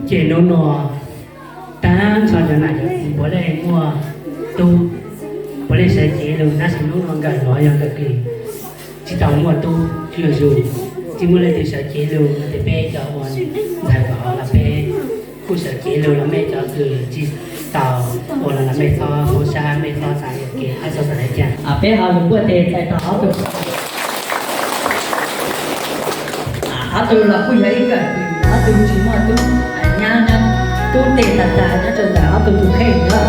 Ces hnub no tag nrho cov nam cov txiv puav leej muaj tub, puav leej sawv cev lug, tab sis hnub no nkawm los yog nkawm kws tsis tau muaj tub, tsis yog zus, tsis muaj leej twg sawv cev lug, ces peb cov uas ntxhais vauv los peb kuj sawv cev lug los mej cov kws tsis tau ua los mej txhob poob sab, mej txhob xav yuam kev, txhob xav li cas. Peb ho lug npuaj tes txais tos ob tug. Ob tug los kuj yog ib nkawm kws ob tug tsis muaj tub, nyab nyob tub tes tag tag nyob rau ntawm ob tug tus kheej na.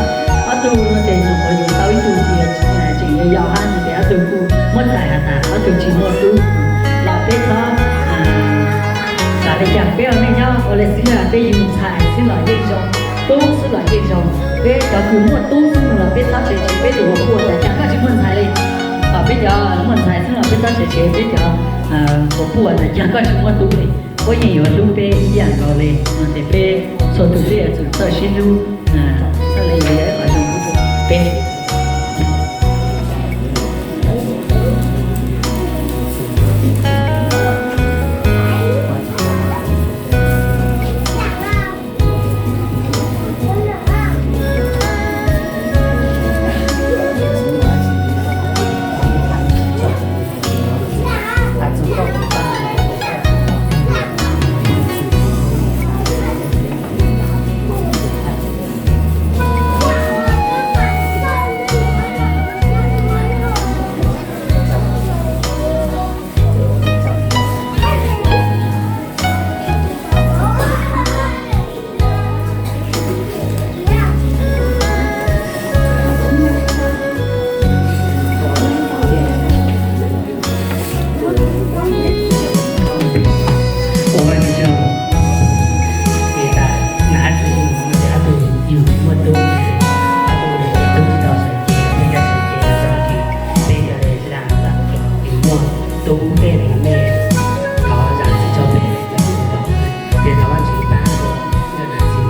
Ob tug no ces nyuam qhuav yuav tau ib tug tias tseem yau yau hab no ces ob tug kuj muab txais has tas ob tug tsis muaj tub los peb txhob xav li cas, peb ua neej nyob ua li xwb, peb yug ntxhais xwb los yeej zoo, tub xwb los yeej zoo. Peb cov kws muaj tub xwb los peb txhob tsev tsev, peb tus uas puj ua tas cas koj tsis muaj ntxhais li. Peb cov muaj ntxhais xwb los peb txhob tsev tsev, peb cov uas puj ua tas cas koj tsis muaj tub li, puab yeej yuav hlub peb ib yam nkaus li. Ces peb txhua tus peb yuav tsum txawj sib hlub, txhaj le yuav ib qho zoo rau peb. Tub tej no mej thov zam txim rau peb cov kws tau, ces thov Vajtswv pab ua ntxhais txiv.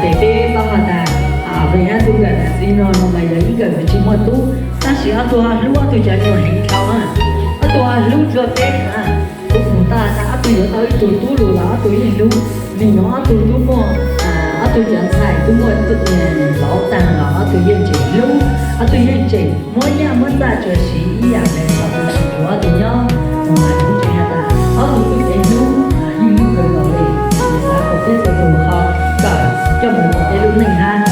Ces peb paub has tas, peb ob tug nkawm nam txiv no no mas yog ib nkawm kws tsis muaj tub, tab sis ob tug ho hlub ob tug cov nyuam heev dhau na. Ob tug ho hlub dlua peb na. Kuv pum tau tas ob tug yuav tau ib tug tub lug los ob tug yeej hlub, vim no ob tug tub muaj, ob tug cov ntxhais tub muaj vauv taag los ob tug yeej tseem hlub, ob tug yeej tseem muab nyaj muab txaj tsuas siv ib yam le thaum tub tseem yuav ob tug nyob. Kuv tseem has tas ob tug tub kev hlub yeej hlub kawg nkaus li, kuv xav kom peb txhua tus ho kawm coj mus rau peb lub neej hab.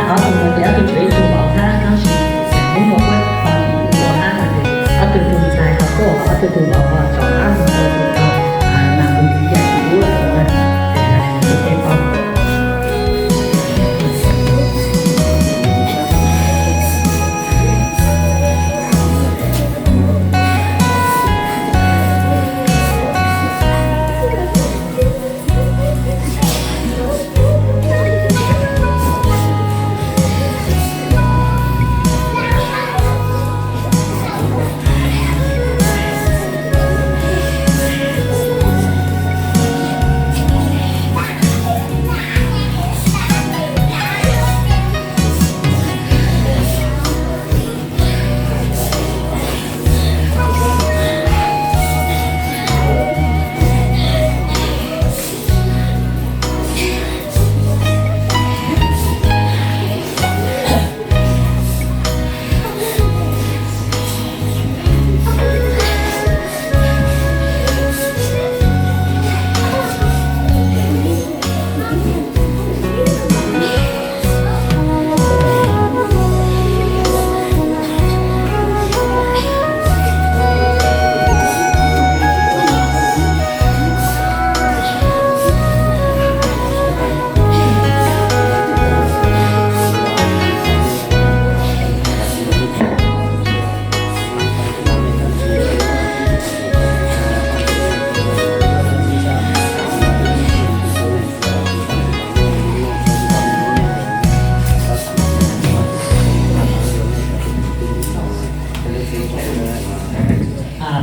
Ob tug no ces ob tug tshuav ib tug vauv hab, tab sis hnub no puab ho ua hab no ces ob tug tus ntxhais ho tuaj, ob tug tus vauv ho rov qab mus ua tus tau, mas kuv txiv yam tsis ua lawm na, ces hais rau peb paub.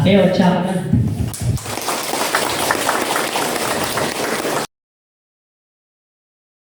Peb ua tsaug na.